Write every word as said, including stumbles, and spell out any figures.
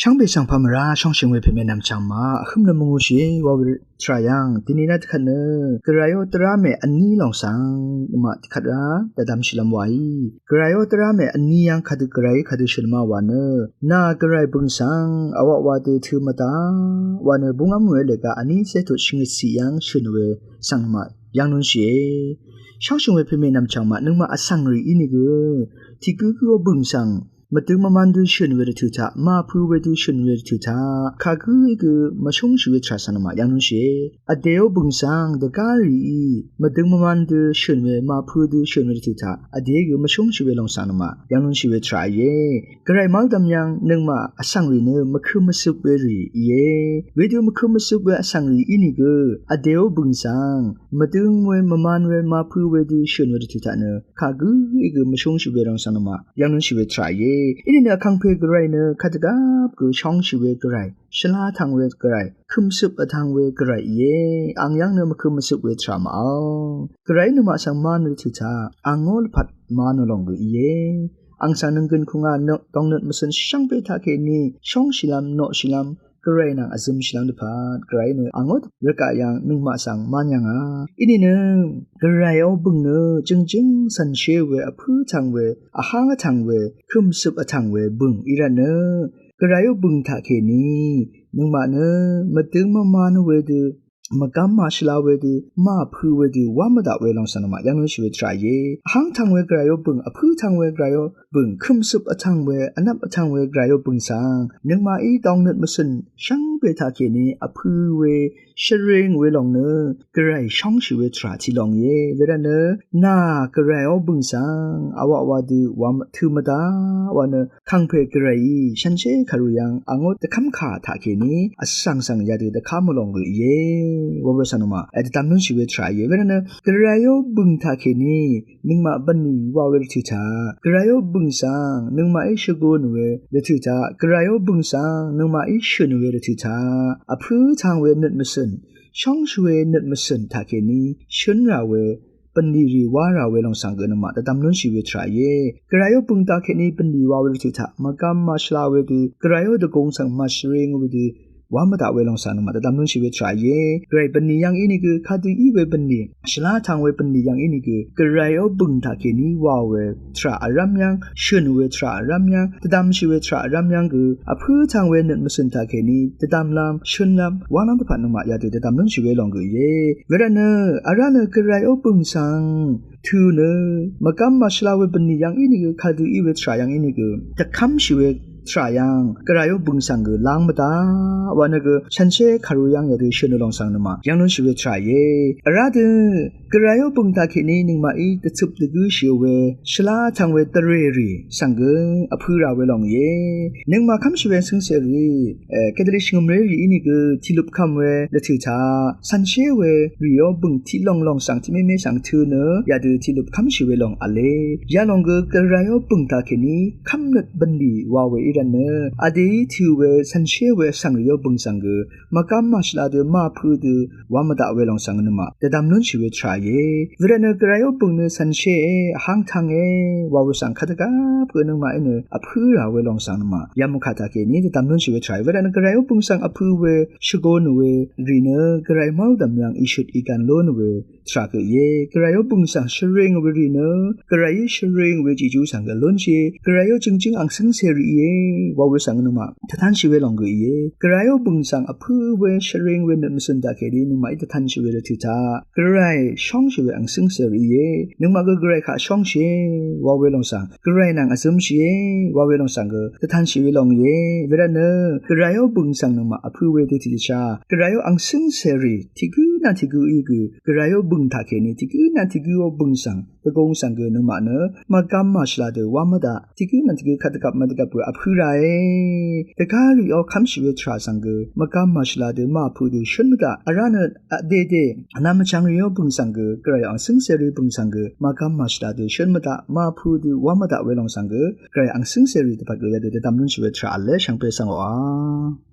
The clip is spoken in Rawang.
Shvngbe svng pà mvrá shóngshø̀ng we pèmè nv̀mchv̀ng mà vhǿm nø mvngūshì wa we tvrà yv́ng dìni nvt kvt nø gvray ó dvrá mè vní lòng svng nøngmaq dvkvt rá dvdvmshìlv́m wàí. Gvray ó dvrá mè vní yv́ng kadø gvray kadø shø̀n ma wa nø nà gvray bø̀ng svng vwaq wa dø tø̄ mvdá wa nø búngv́m we lèga vní zé tut shvngøtcì yv́ng shø̀n we svng nøngmaq yv́ng nunshìe. Shóngshø̀ng we pèmè nv̀mchv̀ng mà nøngmaq vsvng rì ínìgø tiq gǿ gǿ ó bø̀ng svng mvdøng mvman dø shø̀n we dvtø̀ taq, màpø̄ we dø shø̀n we dvtø̀ taq, kagǿí gø mvshúngshì we tvrà svng nøngmaq yv́ng nunshìe. Vdè ó bø̀ng svng dvgá rìí mvdøng mvman dø shø̀n we, màpø̄ dø shø̀n we dvtø̀ taq, vdèí gø mvshúngshì we lòng svng nøngmaq yv́ng nunshì we tvrà íe. Gvray mv́l dvm yv́ng nøngmaq vsvng rì nø mvkø̄ mvsøp we rì íe. Wedø mvkø̄ mvsøp we vsvng rì ínìgø vdè ó bø̀ng svng mvdøng we, mvman we, màpø̄ we dø shø̀n we dvtø̀ taq nø kagǿí gø mvshúngshì we lòng svng nøngmaq yv́ng nunshì we tvrà íe. Inìnø vkàngpè gvray nø kadvgvp gø shóngshì we gvray, shvlá vtvng we gvray, kø̄msøp vtvng we gvray íe. Àng yv́ng nø mvkø̄ mvsøp we tvrà màvl. Gvrayí nøngmaq svng man we dvtø̀ taq, àngó lvpat man we lòng gø íe. Àng svng nønggøn kùngà nø dòngnøt mvsøn shvngbe taqkèní shóngshìlv́m, noqshìlv́m, gvray nvng vzømshìlv́m dvpvt gvrayí nø àngó rvgaq yv́ng nøngmaq svng man yv́ngà. Inìnø gvray ó bø̀ng nø jø̀ngjǿng cv̀nshé we, vpǿ vtvng we, vháng vtvng we, kø̄msøp vtvng we bø̀ng í rvt nø gvray ó bø̀ng taqkèní nøngmaq nø mvdøng mvman we dø, mvgvm màshvla we dø, màpø̄ we dø wá mvdaq we lòng svng nøngmaq yv́ng nunshì we tvrà íe. Vháng vtvng we gvray ó bø̀ng, vpǿ vtvng we gvray ó bø̀ng, kø̄msøp vtvng we, vnvp vtvng we gvray ó bø̀ng svng nøngmaqí dòngnøt mvsøn shvngbe taqkèní vpø̄ we, shvring we lòng nø gvray shóngshì we tvrà tiq lòng íe. Wervt nø nà gvray ó bø̀ng svng vwaq wa dø wam tø̄ mvdá wa nø vkàngpè gvrayí shànshér kàru yv́ng àngó dvkv́mkà taqkèní vsvng svng yadø dvkv́m we lòng gø íe. Wa we svng nøngmaq dvdvm nunshì we tvrà íe. Wervt nø gvray ó bø̀ng taqkèní nøngmaq bv̀nlì wa we dvtø̀ taq, gvray ó bø̀ng svng nøngmaqí shvgun we dvtø̀ taq, gvray ó bø̀ng svng nøngmaqí shø̀n we dvtø̀ taq, vpǿ vtvng we nøt mvsøn, shóngshì we nøt mvsøn taqkèní shø̀n rà we, bv̀nlì rì wá rà we lòng svng gø nøngmaq dvdvm nunshì we tvrà íe. Gvray ó bø̀ng taqkèní bv̀nlì wa we dvtø̀ taq, mvgvm màshvla we dø, gvray ó dvgùng svng màshvring we dø wá mvdaq we lòng svng nøngmaq dvdvm nunshì we tvrà íe. Gvray bv̀nlì yv́ng ínìgø kadø í we bv̀nlì, shvlá vtvng we bv̀nlì yv́ng ínìgø gvray ó bø̀ng taqkèní wa we tvrà vrv́m yv́ng, shø̀n we tvrà vrv́m yv́ng, dvdvmshì we tvrà vrv́m yv́ng gø vpǿ vtvng we nøt mvsøn taqkèní dvdvmlv́m, shø̀nlv́m, wálv́m dvpvt nøngmaq yadø dvdvm nunshì we lòng gø íe. Wervt nø vrá nø gvray ó bø̀ng svng tø̄ nø mvgvm màshvla we bv̀nlì yv́ng ínìgø kadø í we tvrà yv́ng ínìgø dvkv́mshì we tvrà yv́ng gvray ó bø̀ng svng gø láng mvdaq wa nø gø shànshér kàru yv́ng yadø shø̀n we lòng svng nøngmaq yv́ng nunshì we tvrà íe. Vrá dø gvray ó bø̀ng taqkèní nøngmaqí dvcøp dvgǿshì we, shvlá vtvng we dvrè rì svng gø vpø̄ rà we lòng íe. Nøngmaq kv́mshì we vsøng cèrì, e, kedvli shvngø̀mré rì ínìgø tiqlup kv́m we dvtø̀ taq, shànshér we rì ó bø̀ng tiq lòng lòng svng tiq mémé svng tø̄ nø yadø tiqlup kv́mshì we lòng v̄le. Yalòng gø gvray ó bø̀ng taqkèní kv́mnøt bv̀nlì wa we í rvt nø vdèí tø̄ we shànshér we vsvng rì ó bø̀ng svng gø mvgvm màshvla dø, màpø̄ dø wá mvdaq we lòng svng nøngmaq dvdvm nunshì we tvrà íe. Wervt nø gvray ó bø̀ng nø shànshér e, vháng vtvng e wa we svng kadvgvp gø nøngmaqí nø vpǿ rà we lòng svng nøngmaq yamukà taqkèní dvdvm nunshì we tvrà íe. Wervt nø gvray ó bø̀ng svng vpø̄ we, shvgun we rì nø gvray mv́l dv̀m yv́ng ìshøt ìgv̀n lún we tvrà gø íe. Gvray ó bø̀ng svng shvring we rì nø gvrayí shvring we jìjú svng gø lúnshìe. Gvray ó jø̀ngjǿng àng sǿngcè rì íe wa we svng nøngmaq dvtanshì we lòng gø íe. Gvray ó bø̀ng svng vpø̄ we shvring we nøt mvsø̀n taqkèní nøngmaqí dvtanshì we dvtø̀ taq, gvray shóngshì we àng sǿngcè rì íe. Nøngmaq gø gvray kaq shóngshìe wa we lòng svng, gvray nvng vzømshìe wa we lòng svng gø dvtanshì we lòng íe. Wervt nø gvray ó bø̀ng svng nøngmaq vpø̄ we dø tiqdvchá gvray ó àng sǿngcè rì tiq gǿ nvng tiq gǿí gø gvray ó bø̀ng taqkèní tiq gǿ nvng tiq gǿ ó bø̀ng svng dvgung svng gø nøngmaq nø mvgvm màshvla dø wá mvdaq, tiq gǿ nvng tiq gǿ kadvgvp mvdvgvp gø vpø̄ ràe. Dvgá rì ó kv́mshì we tvrà svng gø mvgvm màshvla dø màpø̄ dø shǿn mvdaq. Vrá nø vdèdè vnvm vchvng rì ó bø̀ng svng gø, gvray àng sǿngcè rì bø̀ng svng gø mvgvm màshvla dø shǿn mvdaq, màpø̄ dø wá mvdaq we lòng svng gø gvray àng sǿngcè rì dvpvt gø yadø dvdvm lúnshì we tvrà v̄le. Shvngbe svng oqà